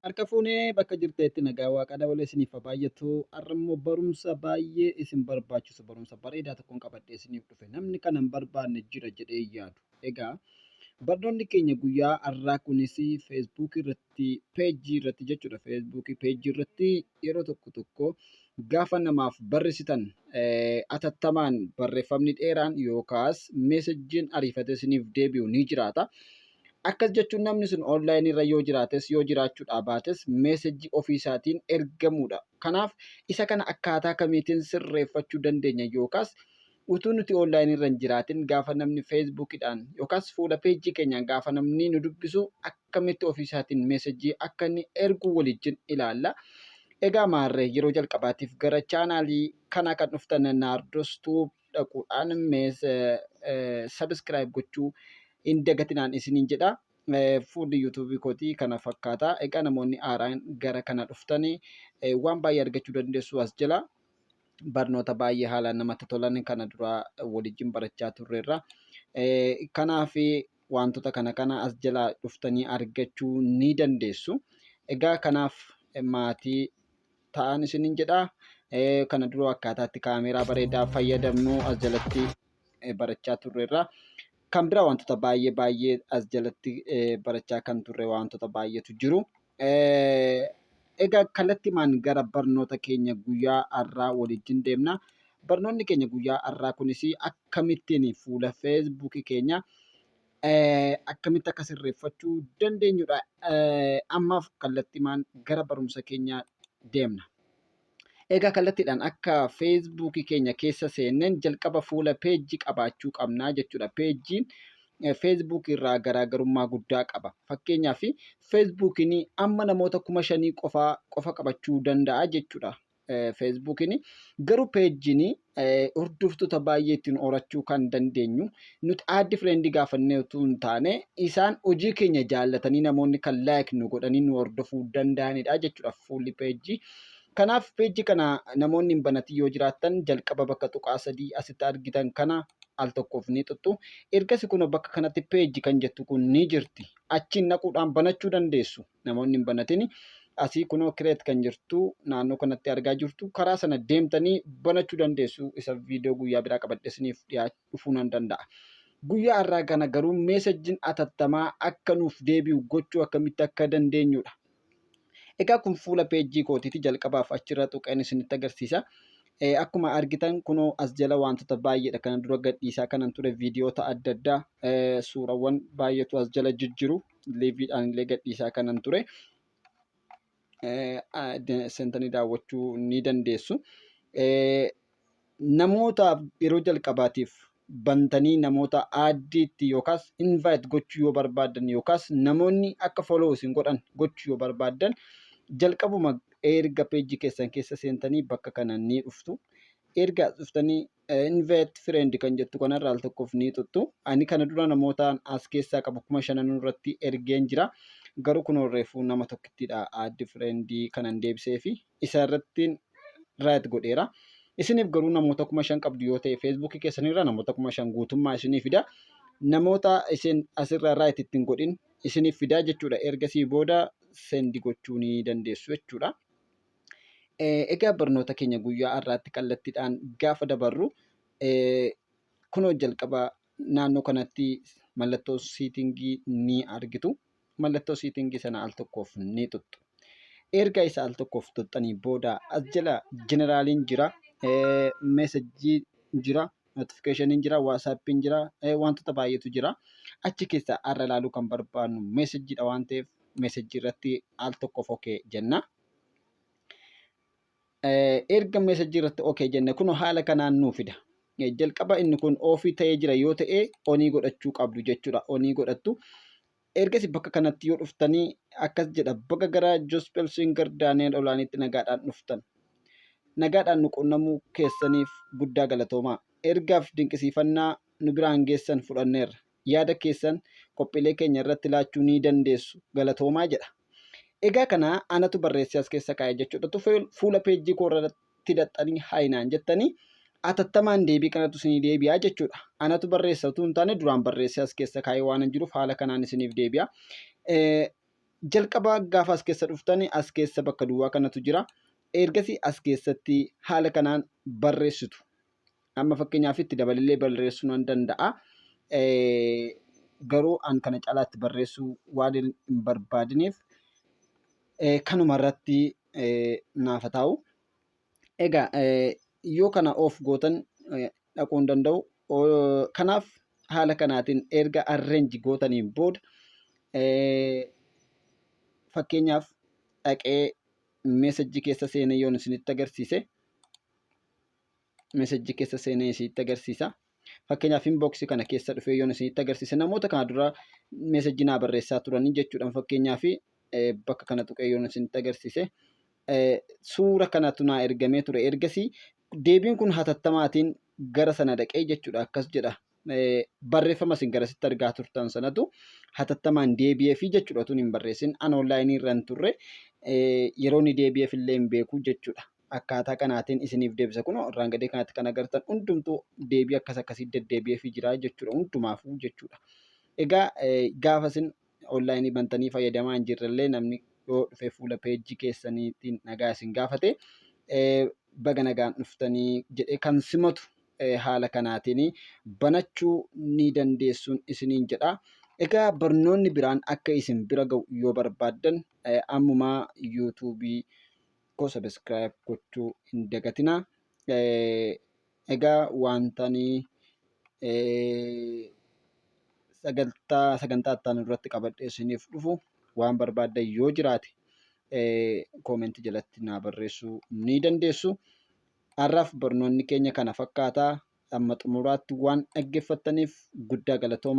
Harka fuunee bakka jirteetti nagaa waaqaa dabalee isiniif haa baay'atu. Har'a immoo barumsa baay'ee isin barbaachisu barumsa bareedaa tokkoon qabadhee isiniif dhufe. Namni kana hin barbaanne jira jedhee hin yaadu. Egaa barnoonni keenya guyyaa har'aa kunis feesbuukii irratti peejii irratti jechuudha. Feesbuukii peejii irratti yeroo tokko tokko gaafa namaaf barreessitan atattamaan barreeffamni dheeraan yookaas meesejjiin ariifatee isiniif deebi'u ni jiraata. Akkas jechuun namni sun online irra yoo jiraates yoo jiraachuudhaa baates message ofii isaatiin ergamuudha. Kanaaf isa kana akkaataa kamiitiin sirreeffachuu dandeenya yookaas utuu nuti online irra hin jiraatin gaafa namni Facebookidhaan yookaas fuula page keenyaan gaafa namni nu dubbisu akkamitti ofii isaatiin message akka inni ergu waliijjin ilaalla. Egaa maarree yeroo jalqabaatiif gara chaanaalii kanaa kan dhuftan Naardos Tube dhaquudhaan subscribe gochuu hin dagatinaan isiniin jedha. Fuulli YouTube kootii kana fakkaata. Egaa namoonni haaraan gara kana dhuftanii waan baay'ee argachuu dandeessu as jala. Barnoota baay'ee haalaan namatti tolan kana dura waliin barachaa turreerra. Kanaaf wantoota kana kana as jala dhuftanii argachuu ni dandeessu. Egaa kanaaf maatii ta'an isiniin jedha. Kana dura akkaataa itti kaameeraa bareedaa fayyadamnu as jalatti barachaa turreerra. Kan biraa wantoota baay'ee baay'ee as jalatti barachaa kan turre wantoota baay'eetu jiru. Egaa kallattimaan gara barnoota keenya guyyaa har'aa waliin deemna. Barnoonni keenya guyyaa har'aa kunis akkamittiin fuula feesbuukii keenya akkamitti akka sirreeffachuu dandeenyudha. Ammaaf kallattimaan gara barumsa keenyaa deemna. Egaa kallattiidhaan akka feesbuukii keenya keessa seenneen jalqaba fuula peejii qabaachuu qabnaa jechuudha. Peejiin feesbuukii irraa garaagarummaa guddaa qaba. Fakkeenyaaf feesbuukiin amma namoota 5,000 qofa qabachuu danda'a jechuudha. Feesbuukiin garuu peejiin hordoftoota baay'ee ittiin horachuu kan dandeenyu nuti add friend gaafannee utuu hin taane isaan hojii keenya jaallatanii namoonni kan like nu godhanii nu hordofuu danda'anidha jechuudha fuulli peejii. Kanaaf peejii kana namoonni hin banatin yoo jiraattan jalqaba bakka tuqaa sadii asitti argitan kana al tokkoof ni xuxxu. Ergasi kun bakka kanatti peejii kan jettu kun ni jirti. Achiin naquudhaan banachuu dandeessu. Namoonni hin banatin asii kunoo create kan jirtu naannoo kanatti argaa jirtu karaa sana deemtanii banachuu dandeessu. Isa viidiyoo guyyaa biraa qabadhe isiniif dhufuu nan danda'a. Guyyaa har'aa kana garuu meesajjiin atattamaa akka nuuf deebi'u gochuu akkamitti akka dandeenyudha. Egaa kun fuula peejii kootiiti jalqabaaf achirra tuqeen isinitti agarsiisa. Akkuma argitan kunoo as jala wantoota baay'eedha kana dura gadhiisaa kanan ture viidiyoota adda addaa suurawwan baay'eetu as jala jijjiru liiviidhaan illee gadhiisaa kanan ture. Seentanii daawwachuu ni dandeessu. Namootaaf yeroo jalqabaatiif bantanii namoota aaddiitti yookaas invite gochuu yoo barbaaddan yookaas namoonni akka follow isin godhan gochuu yoo barbaaddan jalqabuma erga peejii keessan keessa seentanii bakka kana ni dhuftu. Erga dhuftanii invite friend kan jettu kanarra al tokkoof ni tuttu. Ani kana dura namootaan as keessaa qabu 5,000 irratti ergeen jira. Garuu kun reefuu nama tokkittidha add friend kanan deebisee fi isa irratti right godheera. Isiniif garuu namoota 5,000 qabdu yoo ta'e feesbuukii keessanirra namoota 5,000 guutummaa isinii fida. Namoota isin asirra right ittiin godhin isiniif fidaa jechuudha. Ergasii booda send gochuu ni dandeessu jechuudha. Egaa barnoota keenya guyyaa har'aatti kallattiidhaan gaafa dabarru kunoo jalqaba naannoo kanatti mallattoo siitingii ni argitu. Mallattoo siitingii sana al tokkoof ni tuttu. Erga isa al tokkoof tuttanii booda as jala jeneraaliin jira, meesajjii jira, notifikeeshiniin jira, waasaappiin jira, wantoota baay'eetu jira. Achi keessaa har'a ilaaluu kan barbaannu meesajjiidha waan ta'eef meesajjii irratti al tokkoof okee jenna. Erga meesajjii irratti okee jenne kun haala kanaan nuu fida. Jalqaba inni kun oofii ta'ee jira yoo ta'e onii godhachuu qabdu jechuudha. Onii godhattu. Ergasi bakka kanatti yoo dhuftanii akkas jedha baga gara Jospel Singer Daani'el Olaaniitti nagaadhaan dhuftan. Nagaadhaan nu qunnamuu keessaniif guddaa galatoomaa. Ergaaf dinqisiifannaa nu biraan geessan fudhanneerra. Yaada keessan qophiilee keenya irratti laachuu ni dandeessu. Galatoomaa jedha. Egaa kana anatu barreessee as keessa kaa'e jechuudha. Fuula peejjii koo irratti daxxanii haayinaan jettanii atattamaan deebii kanatu isinii deebi'a jechuudha. Anatu barreessa utuu hin taane duraan barreessee as keessa kaa'ee waan hin jiruuf haala kanaan isiniif deebi'a. Jalqaba gaafa as keessa dhuftan as keessa bakka duwwaa kanatu jira. Ergasii as keessatti haala kanaan barreessitu. Amma fakkeenyaaf itti dabalillee barreessuu nan danda'a. Garuu an kana caalaatti barreessuu waan hin barbaadiniif kanuma irratti naaf haa taa'u. Egaa yoo kana off gootan dhaquu hin danda'u. Kanaaf haala kanaatiin erga arrange gootaniin booda fakkeenyaaf dhaqee message keessa seenee yoon isinitti agarsiise, message keessa seenee isinitti agarsiisa. Fakkeenyaaf inbox kana keessa dhufee yoon isinitti agarsiise, namoota kana dura message naa barreessaa turanii jechuudha. Fakkeenyaaf bakka kana tuqee yoon isinitti agarsiise, suura kanatu naa ergamee ture. Ergasii deebiin kun hatattamaatiin gara sana dhaqee jechuudha, akkas jedha. Barreeffama isin garasitti argaa turtan sanatu hatattamaan deebi'eefi jechuudha. Tun hin barreessin, an onlaayinii irra hin turre, yeroo inni deebi'eef illee hin beeku jechuudha. Akkaataa kanaatiin isiniif deebisa. Kun irraan gadee kanatti kan agartan hundumtuu deebii akkas akkasii deddeebi'eefii jira jechuudha, hundumaafuu jechuudha. Egaa gaafa isin onlaayinii bantanii fayyadamaa hin jirrellee, namni yoo dhufe fuula peejii keessaniitiin nagaa isin gaafate, baga nagaan dhuftanii jedhee kan simatu haala kanaatiin banachuu ni dandeessuun isiniin jedha. Egaa barnoonni biraan akka isin bira ga'u yoo barbaaddan, ammumaa yuutuubii koo subscribe gochuu hin dagatinaa. Egaa wantani sagantaa itti irratti qabadhee isiniif dhufu waan barbaaddan yoo jiraate, koomentii jalatti naa barreessuu ni dandeessu. Har'aaf barnoonni keenya kana fakkaataa. Amma xumuraatti waan dhaggeeffattaniif guddaa galatoomaa.